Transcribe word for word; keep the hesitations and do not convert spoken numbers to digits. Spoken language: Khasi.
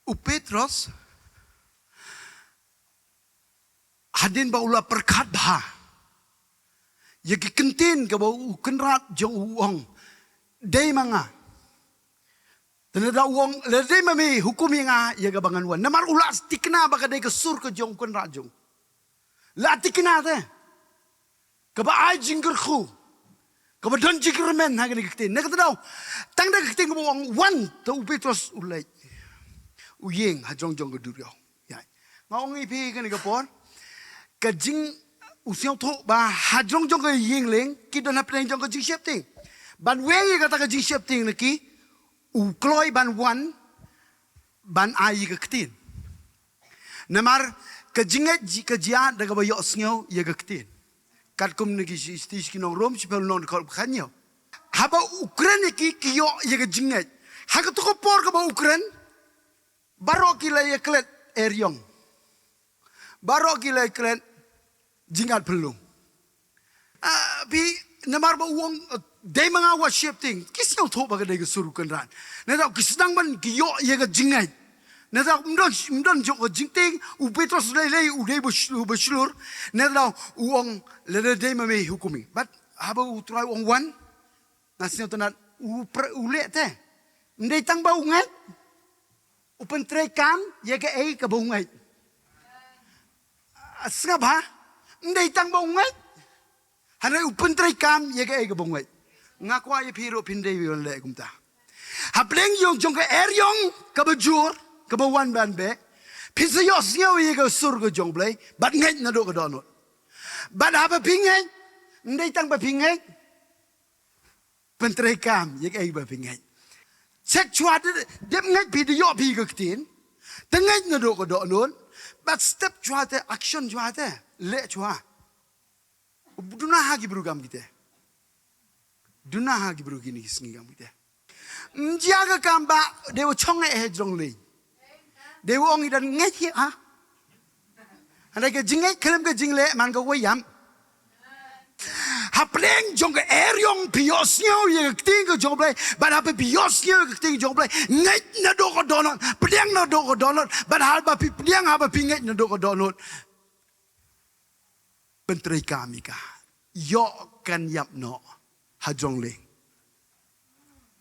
U Petros, hadien ba u la pyrkhat bha ïa ki kyntien kaba u kynrad jong u ong, dei ma nga. Te nada u ong, lada dei ma me, hukum ïa nga ïa kaba ngan wan. Namar u la tikna ba ka dei ka sur ka jong u kynrad jong u. La tikna te. Kaba ai jingkyrkhu. Kaba don jingkyrmen ha kane ka ktien. Na kata daw, tang da ka ktien kaba u ong wan, te u Petros u leit. U ïeng ha jrong jong ka duriaw. Ïa. Nga ong ïa phi kane ka por, ka jing, u sngewthuh ba ha jrong jong ka ïing lieng, ki don hapdeng jong ka jingsheptieng. Ban weng ïa kata ka jingsheptieng na ki, u kloi ban wan, ban ai ïa ka ktien. Namar ka jingngeit ji-, ka jia da kaba ïohsngew ïa ka ktien. Katkum na ki shi-, shi-, shi ki nong Rom, shiphew lynnong dkhot khatñiew. Haba u kren ïa ki, ki ïoh ïa ka jingngeit. Ha kato ka por kaba u kren, baroh ki la ïa klet eriong. Baroh ki la ïa klet jingat phyllung. Ah, phi, namar ba u ong, eh, dei ma nga, wat sheptieng. Ki sngewthuh ba ka dei ka sur u kynrad. Nangta ki sdang ban ki ïoh ïa ka jingngeit. Nangta ym don, ym don jong ka jingtieng, u Petros u lei lei, u dei ba shlur, ba shlur. Nangta u ong, lada dei ma me, hukum ïa nga. Bad haba u Trai u ong wan, nga sngewtynnat, u pre-, u leh te. Ym dei tang ba u ngeit. U pyntreikam ïa kaei kaba u ngeit. Sngap ha? Ym dei tang ba u ngeit. Hynrei u pyntreikam ïa kaei kaba u ngeit. Nga kwah ïa phi ruh phin dei ban leh kumta. Hapdeng jong, jong ka eriong kaba jur, kaba wan ban beh, phin sa ïohsngew ïa ka sur ka jong U Blei, bad ngeit naduh ka dohnud. Bad haba phi ngeit, ym dei tang ba phi ngeit, pyntreikam ïa kaei ba phi ngeit. Check shuwa, dep ngeit phi, da ïoh phi ka ktien. Te ngeit naduh ka dohnud. Bad step shuwa te, action shuwa te. Leh shuwa. Duna ha ki bru kam kite. Duna ha ki bru kine ki sngi kam kite. Ym jia ka kam ba dei wa chong eh ha jrong lei. Dei wa ong i don ngeit hi ha. Hynrei ka jingngeit khlem ka jingleh man ka wa ïam. Hapdeng jong ka eriong phi ïohsngew ïa ka ktien ka jong U Blei, bad haba phi ïohsngew ïa ka ktien ka jong U Blei, ngeit naduh ka dohnud, pdiang naduh ka dohnud, bad haba phi pdiang, haba phi ngeit naduh ka dohnud, pyntreikam ïa ka. Ïoh kan ïap noh ha jrong lei.